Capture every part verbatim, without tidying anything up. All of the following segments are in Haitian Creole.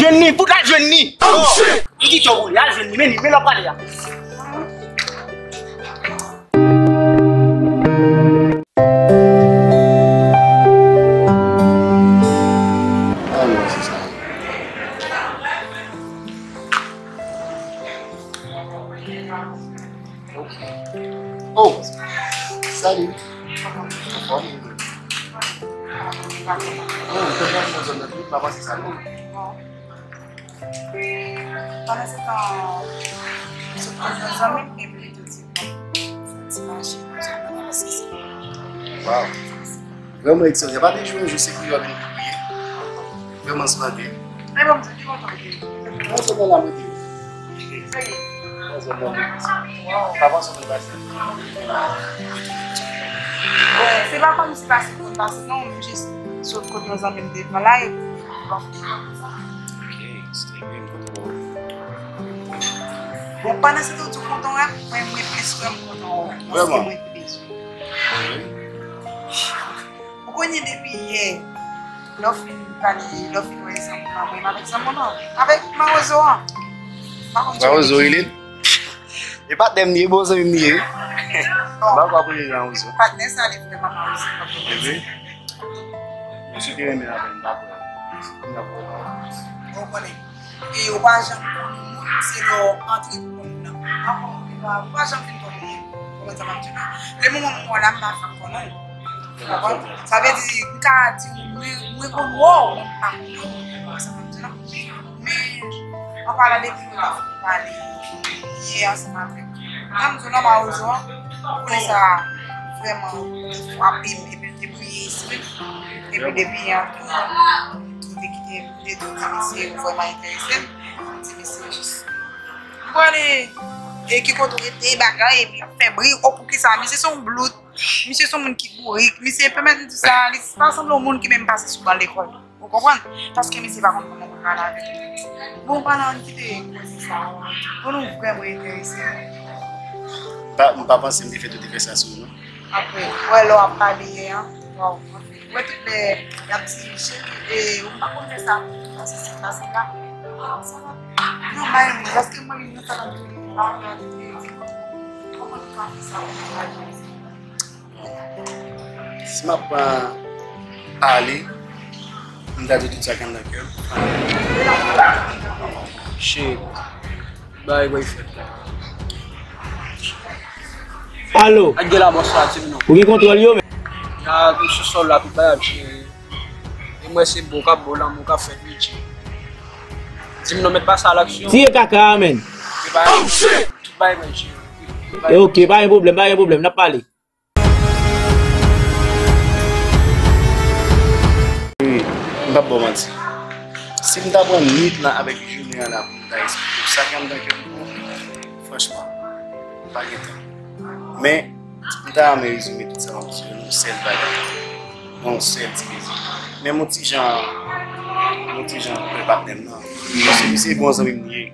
Jwenn li, fout al jwenn li. Oh, shit! M di w pou li, al jwenn li, men li, men lè w prale a. Oh, salut. Anfòm? Wi, m te pran nan zòn nan, m pa panse sa non. Pandan se tan, m sot kote yon zanmi m, epi li te di, bon, fè ti mache nan zòn nan, paske se... Waw. Vrèman ekstraòdinè. Pa te jwe yon jou se pou yo vin pou ye. Vrèman smart. E bon, m di, ki kote w ye? Nan zòn nan la, mwen te. Serye? Nan zòn nan, mwen te. Waw. Pa panse mwen pase. Bon, se pa kòmsi pase pou m pase, non, m jis sot kote yon zanmi m te pran la, epi, bon. Ok, se trè byen, m kontan wè w. Bon, pandan se tan w di w kontan wè m, mwen, mwen plis wè m kontan wè w, paske mwen te bezwen. Wi. Ou konnen depi yè, lè w fin pale, lè w fin wè zanmi w, mwen avèk zanmi w non, avèk mawozo an. M pa konn sa w te di. Mawozo rele l? E patnè m li ye, bon zanmi m li ye. Bon. M pa kwè pou li nan mawozo. Patnè sa li vrèman mawozo. Epi, mesye te renmen avè m, m pa kwè. Kounye a pou wè. Bon, ou konnen. E ou pa janm konn moun, se lè w antre pou konn moun nan. Ankò moun ki pa, ou pa janm fin konn moun. Ou konprann sa m ap di w la? Le moman mwen la, m pa fin konn ou. Ou konprann? Sa vle di, m ka di w, mwen, mwen konn ou, men m pa konn ou. Ou konprann sa m ap di w la? Men, an palan de moun, m ta fin pale yè ansanm avèk ou. Jan m di w nan mawozo an, ou konnen sa vrèman frape m, epi l te priye espri m. Epi depi yè an tou, m tou te kite m, m te tou di misye ou vrèman enterese m. M di misye jis, m prale, e ki kote w rete, bagay, epi l ap fè bri, o poukisa, misye se yon blout, misye se yon moun ki bourik, misye pèmèt m di sa, li pa sanble yon moun ki menm pase sou ban lekòl. Ou konprann? Paske misye pa konn kòman pou pale avèk li. Bon, palan, ann kite koze sa a. Bon, nou vrèman enterese. Pa, m pa panse m te fè tout efè sa sou ou, non. Apre, ou wè lè w ap pale yè an, waw, anfen, ou wè tout lè y ap di, cheri, e, ou pa konn fè sa, pase si, pase la. Sa va. Non, bay mwen, paske mwen menm, nan sa la, m pa anvi di, kòman nou ka fè sa, kòman nou ka fè sa. Si m ap pran pale, m ta di tout sa k anndan kè m. Shit. Bagay boyfriend la. Alo. Ak gen la, bòs la, di m non. Ou gen kontwòl yo, men? Ya, m sou sòl la, tout bagay ap jere. E mwen se bo k ap bo lanmou k ap fèt, wi, G. Di m non, mèt pase a laksyon. Tiye kaka a, men. Tout bagay, tout bagay mwen jere. E ok, pa gen pwoblèm, pa gen pwoblèm, n ap pale. Wi, m p ap ba w manti. Si m ta pran nwit lan avèk jounen an la pou m ta esplike w sa k anndan kè m pou ou, franchman, m pa gen tan. Men, m ta renmen rezime tout sa m ap di yo nan yon sèl bagay, nan yon sèl ti peze. Men m on ti jan, m on ti jan pè patnè m nan. Paske misye bon zanmi m li ye.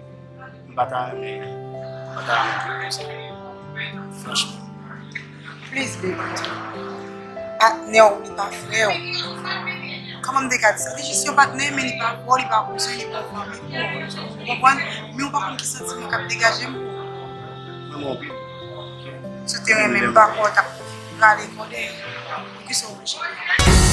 M pa ta renmen, m pa ta renmen pou konsa. Franchman. Please, baby. Patnè w, li pa frè w. Kòman m te ka di sa? Li jis yon patnè, men li pa frè w, li pa kouzen, li pa fanmi pou ou. Ou konprann? Men ou pa konn ki santiman k ap degaje m pou ou. Mwen, mwen, wi. Si w te renmen m, m pa kwè w t ap rale kòdèy. Poukisa w oblije?